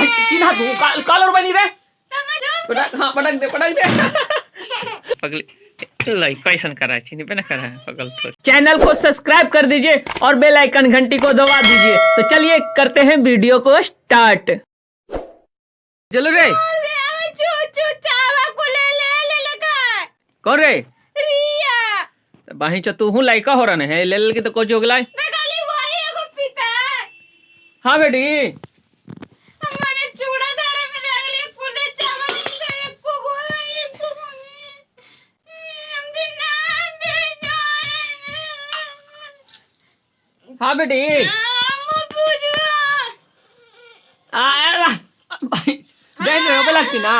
भाई चिन्हा तू कलर बनी रे। पटक, हाँ पटक दे, पटक दे। पगली लाई कैसन करा चिन्ह पे ना करा पगल तो। चैनल को सब्सक्राइब कर दीजिए और बेल आइकन घंटी को दबा दीजिए। तो चलिए करते हैं वीडियो को स्टार्ट। चलो रे। कौन रे? रिया। बाही च तू हूँ लाइका हो रहा है ले ले के तो को जोगलाई। खाली वही एगो पिता। हाँ बेटी। हमारे चूड़ा धारे में लागले कुले चावल से एक को गोला एक को हम दिन ना दे जाए। हाँ बेटी। हम पूजवा। आ आ, भाई जाए रे लगती ना।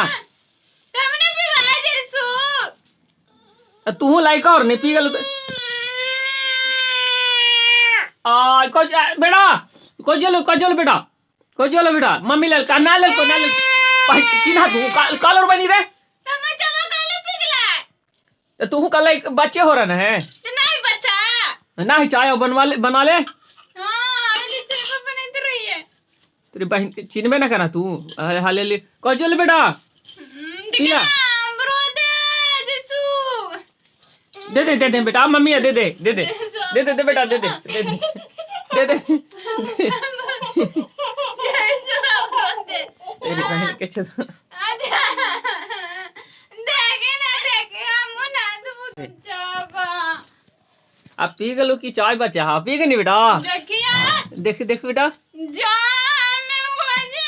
तुमने पिवा जरसू। तू हूँ लाइका और नहीं पी गल आ को बेटा को जलो को जलो बेटा को जलो बेटा मम्मी लेल का ना लेल को ना लेल भाई चिन्हा तू कलर बनी रे। तुम चलो काले पिघला। तो तू कल एक बच्चे हो रहा है। तो नहीं बच्चा। ना ही चाय बनवा ले बना ले। हां अली चाय बनाते रहिए। तेरी बहन के चिन्ह ना करा तू अरे हाले ले को जलो बेटा पीला। जसू। दे दे दे दे बेटा मम्मी है दे दे दे दे दे दे दे बेटा दे दे दे दे दे दे जसू दे। तेरी बहन के छे देखे ना देखे हम ना तो चाबा। अब पी गलो की चाय बचा। हाँ पी गई बेटा। देखिया। देख देख बेटा। जा मैं वाजे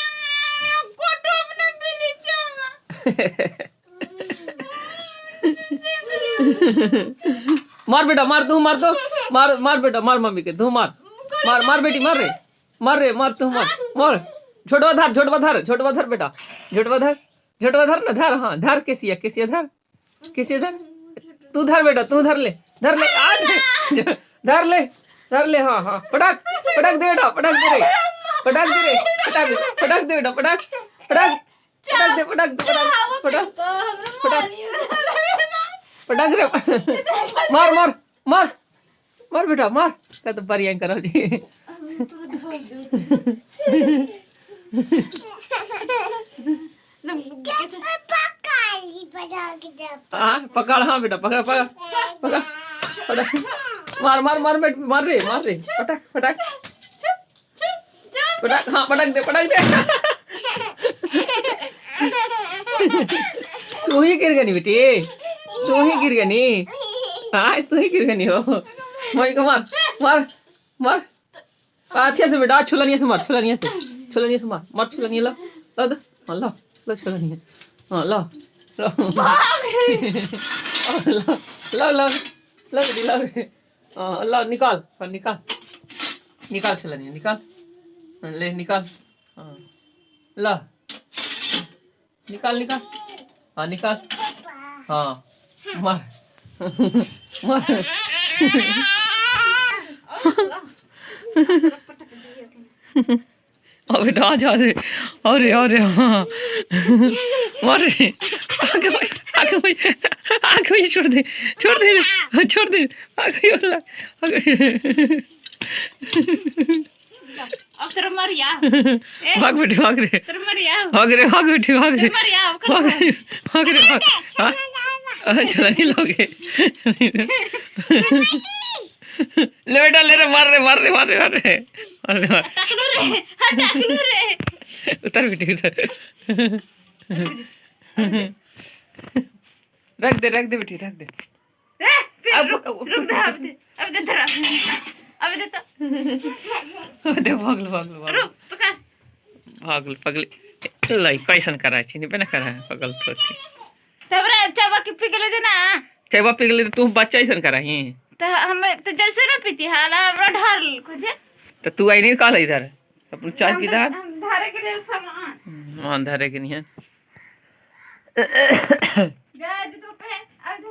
मैं कोटो अपने पीली चाबा। मार बेटा मार तू मार तो मार मार बेटा मार मम्मी के तू मार मार मार बेटी मार रे मार रे मार तू मार मार छोटवा धर छोटवा धर छोटवा धर बेटा छोटवा धर छोटवा धर ना धर हाँ धर केसिया केसिया धर केसिया धर तू धर बेटा तू धर ले आ धर ले हाँ हाँ पटक पटक दे बेटा पटक दे रे पटक दे रे पटक पटक दे बेटा पटक पटक पटक दे पटक दे पटक पटक पटक पटक रे मार मार मार मार बेटा मार का तो परियां करो जी। हाँ पकड़ हाँ बेटा पकड़ पकड़ पकड़ पटक मार मार मार बेट मार रे पटक पटक पटक हाँ पटक दे पटक दे। तू ही गिर गई बेटी तू ही गिर गई हाँ तू ही गिर गई हो मम्मी को मार मार मार आथिया से बेटा छुलनिया से मार छुलनिया से मार मार छुलनिया ला ला दो हाँ ला ला छुलनिया हाँ ला ला ला ला ला ला बेटी ला हाँ ला निकाल हाँ निकाल निकाल छुलनिया निकाल हाँ, ले निकाल हाँ ला निकाल निकाल हाँ निकाल हाँ मार मार। अब बेटा आ जा रे अरे अरे हाँ मार रे आगे भाई आगे भाई आगे भाई छोड़ दे छोड़ दे छोड़ दे आगे वाला आगे। अब तेरा मरिया। भाग बेटी भाग रे। तेरा मरिया। भाग रे भाग बेटी भाग रे। मरिया। भाग रे भाग रे भाग हाँ चला नहीं लोगे ले बेटा ले रे मार रे मार रे मार रे मार रे मार रे मार। टाकलू रे हाँ टाकलू रे। उतर बेटी उतर रख दे बेटी रख दे। ए रुक रुक दे अब दे अब दे धरा अब दे तो दे भाग लो भाग लो भाग रुक पकड़ भाग लो पगली लाई कैसन करा चिन्ह पे ना करा पगल थोड़ी। तबरा चाबा के पिघले जे ना। चाय पिघले तो तू बच्चा ऐसन करा ही। तो हम तो जैसे ना पीती हाला हमरा ढार खोजे। तो तू आई नहीं काल इधर अपन चाय पी धार हम धारे के लिए सामान हाँ धारे के नहीं है।